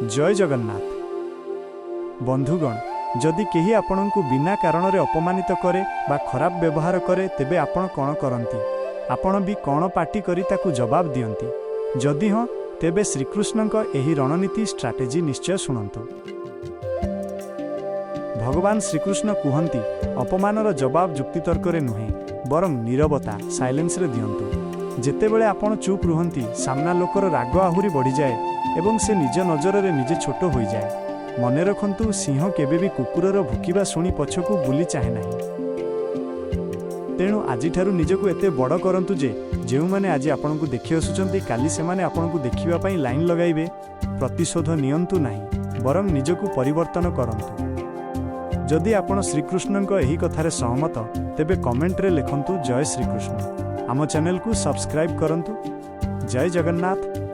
ଜୟ ଜଗନ୍ନାଥ। ବନ୍ଧୁଗଣ, ଯଦି କେହି ଆପଣଙ୍କୁ ବିନା କାରଣରେ ଅପମାନିତ କରେ ବା ଖରାପ ବ୍ୟବହାର କରେ, ତେବେ ଆପଣ କ'ଣ କରନ୍ତି? ଆପଣ ବି କ'ଣ ପାଟି କରି ତାକୁ ଜବାବ ଦିଅନ୍ତି? ଯଦି ହଁ, ତେବେ ଶ୍ରୀକୃଷ୍ଣଙ୍କ ଏହି ରଣନୀତି, ଷ୍ଟ୍ରାଟେଜି ନିଶ୍ଚୟ ଶୁଣନ୍ତୁ। ଭଗବାନ ଶ୍ରୀକୃଷ୍ଣ କୁହନ୍ତି, ଅପମାନର ଜବାବ ଯୁକ୍ତିତର୍କରେ ନୁହେଁ, ବରଂ ନୀରବତା, ସାଇଲେନ୍ସରେ ଦିଅନ୍ତୁ। ଯେତେବେଳେ ଆପଣ ଚୁପ୍ ରୁହନ୍ତି, ସାମ୍ନା ଲୋକର ରାଗ ଆହୁରି ବଢ଼ିଯାଏ ଏବଂ ସେ ନିଜ ନଜରରେ ନିଜେ ଛୋଟ ହୋଇଯାଏ। ମନେ ରଖନ୍ତୁ, ସିଂହ କେବେ ବି କୁକୁରର ଭୁକିବା ଶୁଣି ପଛକୁ ବୁଲି ଚାହେଁ ନାହିଁ। ତେଣୁ ଆଜିଠାରୁ ନିଜକୁ ଏତେ ବଡ଼ କରନ୍ତୁ ଯେ ଯେଉଁମାନେ ଆଜି ଆପଣଙ୍କୁ ଦେଖି ଆସୁଛନ୍ତି, କାଲି ସେମାନେ ଆପଣଙ୍କୁ ଦେଖିବା ପାଇଁ ଲାଇନ୍ ଲଗାଇବେ। ପ୍ରତିଶୋଧ ନିଅନ୍ତୁ ନାହିଁ, ବରଂ ନିଜକୁ ପରିବର୍ତ୍ତନ କରନ୍ତୁ। ଯଦି ଆପଣ ଶ୍ରୀକୃଷ୍ଣଙ୍କ ଏହି କଥାରେ ସହମତ, ତେବେ କମେଣ୍ଟରେ ଲେଖନ୍ତୁ, "ଜୟ ଶ୍ରୀକୃଷ୍ଣ"। ଆମ ଚ୍ୟାନେଲକୁ ସବସ୍କ୍ରାଇବ୍ କରନ୍ତୁ। ଜୟ ଜଗନ୍ନାଥ।